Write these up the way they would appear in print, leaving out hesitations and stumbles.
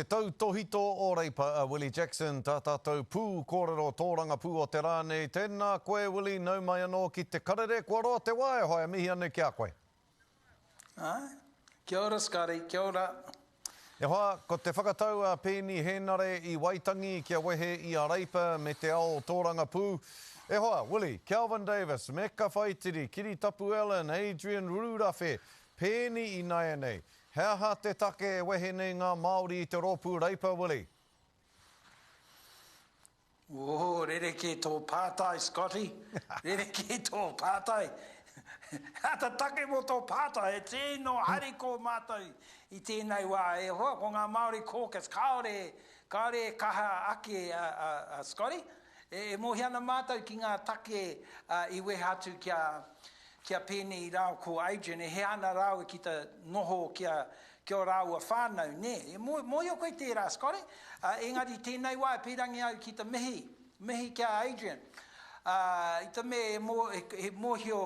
Te tautōhito o Reipa a Willie Jackson, tā tātou pū kōrero tōrangapū o te rā nei. Tēnā koe Willie, nau mai anō ki te karere, kua roa te wā e hoa, e mihi ana ki a koe. Āe. Kia ora Scotty, kia ora. E hoa, ko te whakatau a Peeni Hēnare i Waitangi kia wehe i a Reipa me te ao tōrangapū. E hoa, Willie, Kelvin Davis, Meka Whaitiri, Kiritapu Allan, Adrian Rurawhe, Peeni ināianei. He aha te take e wehe nei ngā Māori i te rōpū Reipa, Willie? Ooh, rerekē tō pātai, Scotty. Rerekē tō pātai. He aha te take mō tō pātai? He tino hariko mātou i tēnei wā. E hoa, ko ngā Māori caucus, kāore, kāore e kaha ake a, a, a Scotty. E, e mōhio ana mātou ki ngā take i wehe atu ki a, Kia pēnei rāua ko Adrian, e hea ana rāua ki te noho ki a, ki ō rāua whānau, nē. E mōhio koe tērā, Scotty? Ā, engari tēnei wā e pīrangi au ki te mihi, mihi ki a Adrian. Ā, i te mea e mō, e mōhio,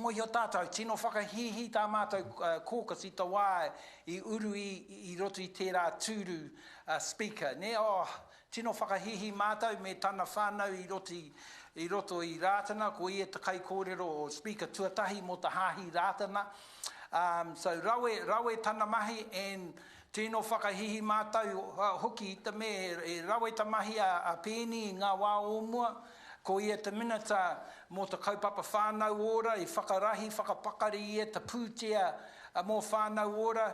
mōhio tātou, tino whakahīhī tā mātou caucus i te wā i uru i, i roto i tērā tūru Speaker, nē? Oh, Tino whakahīhī mātou me tana whānau i roti i roto i Rātana, ko ia te kaikōrero o Speaker tuatahi mō te Hāhi Rātana. Um, so rawe, rawe tana mahi and tino whakahīhī mātou hoki i te mea e rawe ta mahi a, a Peeni i ngā wā o mua, ko ia te Minita mō te kaupapa Whānau Ora, i whakarahi, whakapakari ia te pūtea mō Whānau Ora.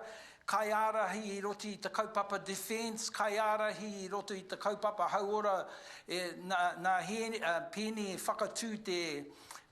Kaiārahi i roto i te kaupapa Defence, kaiārahi i roto i te kaupapa hauora, e, nā, nā Peeni i whakatū te,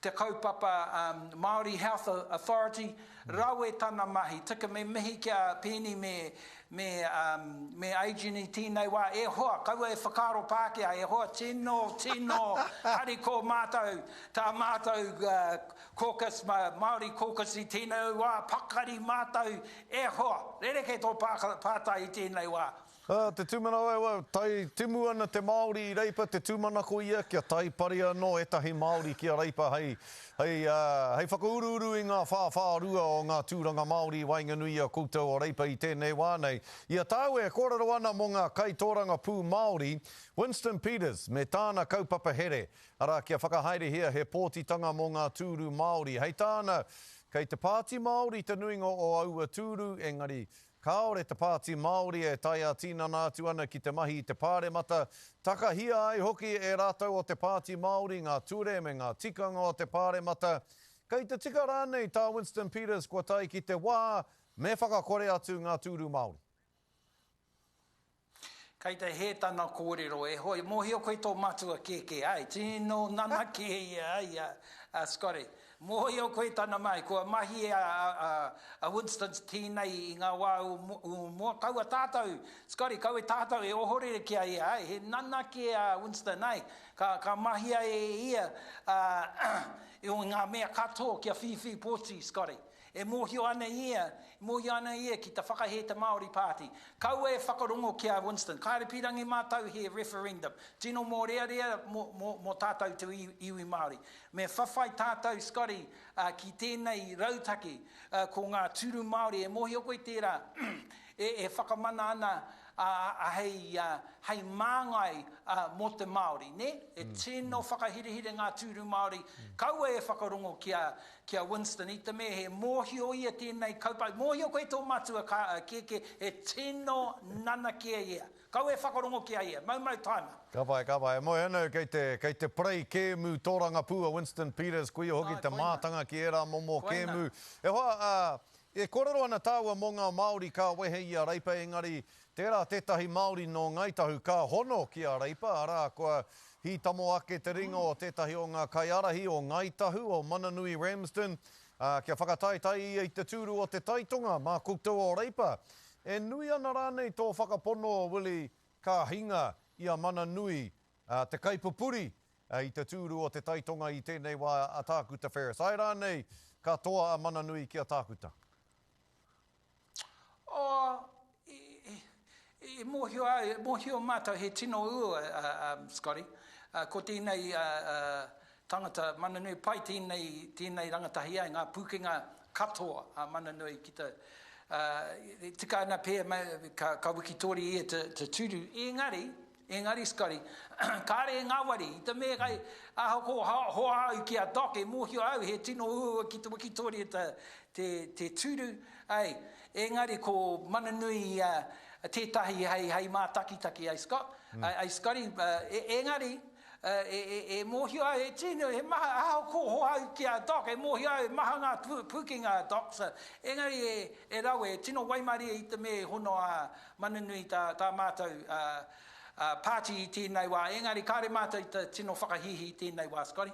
te kaupapa um, Māori Health Authority, rawe tana mahi. Tika me mihi ki a Peeni me, me, um, me Adrian i tēnei wā. E hoa, kaua e whakaaro Pākehā, e hoa, tino, tino hariko mātou, tā mātou uh, Caucus, Māori Caucus i tēnei wā, pakari mātou, e hoa, rerekē tō pātai i tēnei wā. Ā, te tūmanako, tae timu ana te Māori i Reipa, te tūmanako ia kia tae pari anō ētahi Māori ki a Reipa hei, hei, hei whakauruuru i ngā whāwhārua o ngā tūranga Māori i waenganui i a koutou o Reipa i tēnei wā nei. I a tāua e kōrero ana mō ngā kaitōrangapū Māori, Winston Peters me tāna kaupapa here, Arā, kia whakahaerehia he pōtitanga mō ngā tūru Māori. Hei tāna, kei te Pāti Māori te nuinga o aua tūru, engari, kāore te Pāti Māori e tae ā-tinana atu ana ki te mahi i te Pāremata, takahia ai hoki e rātou o te Pāti Māori ngā ture me ngā tikanga o te Pāremata. Kei te tika rānei tā Winston Peters kua tae ki te wā me whakakore atu ngā tūru Māori? Kei te hē tana kōrero, e hoi, mōhio koe tō matua kēkē, āe, tino nanakia ia, ai, a, a Scotty. Mōhio koe tana mahi, kua mahi a, a, a Winston tēnei i ngā wā o, o mua, kaua tātou, Scotty, kaua tātou e ohorere ki a ia, āe, he nanakia a Winston, āe, ka, ka mahia e ia, ā, i ngā mea katoa kia whiwhi pōti, Scotty. E mōhio ana ia, e mōhio ana ia ki te whakahē te Māori Party. Kaua e whakarongo ki a Winston. Kāre pīrangi mātou he referendum. Tino mōrearea mō, mō, mō tātou te iwi Māori. Me whawhai tātou, Scotty, ki tēnei rautaki, ko ngā tūru Māori, e mōhio koe tērā, e, e whakamana ana a, a, hei, hei māngai mō te Māori, nē? E tino whakahirahira ngā tūru Māori. Kaua e whakarongo ki a, Ki a Winston, i te mea he mōhio ia tēnei kaupapa, mōhio koe tō matua ka, kēkē, he tino nanakia ia. Kaua e whakarongo ki a ia, maumau taima. Ka pai, ka pai. E moe ana au kei te, kei te parei kēmu tōrangapū a Winston Peters, koia hoki te mātanga ki ērā momo kēmu. E hoa, ā, e kōrero ana tāua mō ngā Māori ka wehe i a Reipa, engari tērā tētahi Māori nō Ngāi Tahu ka hono ki a Reipa, arā, kua Hītamo ake te ringa o tētahi o ngā kaiārahi o Ngāi Tahu, o Mananui Ramsden, ā, kia whakataetae ia i te tūru o Te Taitonga mā koutou o Reipa. E nui ana rānei tō whakapono, Willie, ka hinga i a Mananui, ā, te kaipupuri i te tūru o Te Taitonga i tēnei wā a Tākuta Ferris? Āe rānei ka toa a Mananui ki a Tākuta? Oh, i mōhio au, i mōhio mātou he tino uaua, Scotty. Ko tēnei tangata Mananui, pai tēnei, tēnei rangatahi ai, ngā pūkenga katoa a Mananui ki te. E tika ana pea ka, ka wikitoria ia te, te tūru. Engari, engari Scotty, kāre e ngāwari, i te mea kai, ahakoa hoa au ki a Doc, e mōhio au he tino uaua ki te wikitoria te, te, te tūru, ai, engari ko Mananui uh, tētahi hei, hei mātakitaki, ai Scott, mm. ai, ai Scotty, uh, e, engari, E mōhio au, e tino, he maha, ahakoa hoa au ki a Doc, e mōhio au he maha ngā pūkenga a Doc, so, engari e rawe, e tino waimarie i te mea e hono a Manunui tā, tā mātou pāti i tēnei wā, engari kāre mātou i te tino whakahīhī i tēnei wā, Scotty.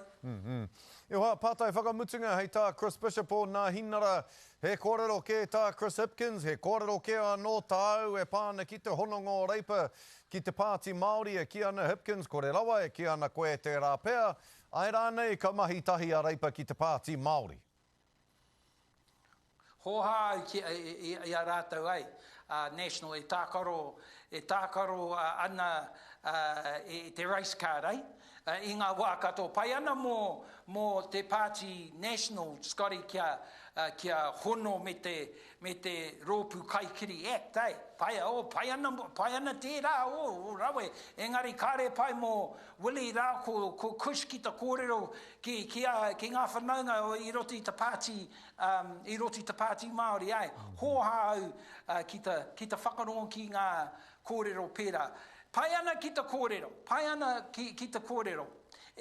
E hoa, pātai whakamutunga hei tā Chris Bishop o Nāhinara, He kōrero kē tā Chris Hipkins, he kōrero kē anō tāu e pā ana ki te hononga o Reipa ki te Pāti Māori e kī ana Hipkins kore rawa e kī ana koe tērā pea, āe rānei ka mahi tahi a Reipa ki te Pāti Māori? Hōhā au ki, i a rātou ai, a National e tākaro, e tākaro ana i te race card, ai? I ngā wā katoa. Pai ana mō, mō te Pāti National, Scotty, kia, kia hono me te, me te Rōpū Kaikiri Act, eh? Pai, oh, pai ana, pai ana tērā, oh, oh, rawe. Engari kāre pai mō Willie rā ko, ko Kush ki te kōrero ki, ki a, ki ngā whanaunga i roto i te pāti, um, i roto i te Pāti Māori, ai. Hōhā au uh, ki te, ki te whakarongo ki ngā kōrero pērā. Pai ana ki te kōrero, pai ana ki, ki te kōrero.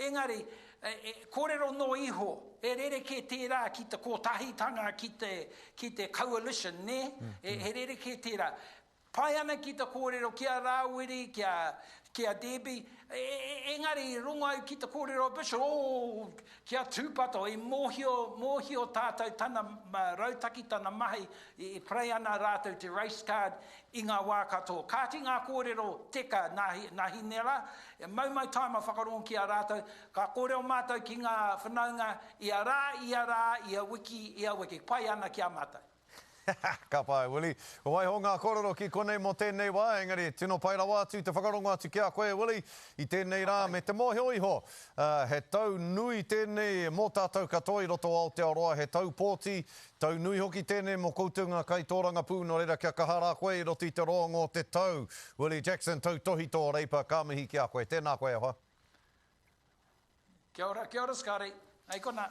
Engari, e, e, kōrero noa iho, e rerekē tērā ki te kōtahitanga, ki te, ki te coalition, nē? E, he rerekē tērā. Pai ana ki te kōrero ki a Rāwiri, ki a, ki a Debbie, e, e, engari rongo au ki te kōrero a Bishop, oh, kia tūpato, i mōhio, mōhio tātou tana rautaki, tana mahi, i, i pray ana rātou te race card I ngā wā katoa. Kāti ngā kōrero teka nā, nā Hinera, e maumau tāma whakarongo ki a rātou, ka kōrero mātou ki ngā whanaunga ia rā, ia rā, ia wiki, ia wiki. Pai ana ki a mātou. Ka pai, Willie. Ko waiho ngā kōrero ki konei mō tēnei wā, engari tino pai rawa atu te whakarongo atu ki a koe, Willie, i tēnei rā me te mōhio iho, he tau nui tēnei mō tātou katoa i roto o Aotearoa, he tau pōti, Tau nui hoki tēnei mō koutou ngā kaitōrangapū, nō reira kia kaha rā koe i roto i te roanga o te tau. Willie Jackson, Tautōhito o Reipa, ka mihi ki a koe. Tēnā koe e hoa. Kia ora, kia ora Scotty. Hei konā.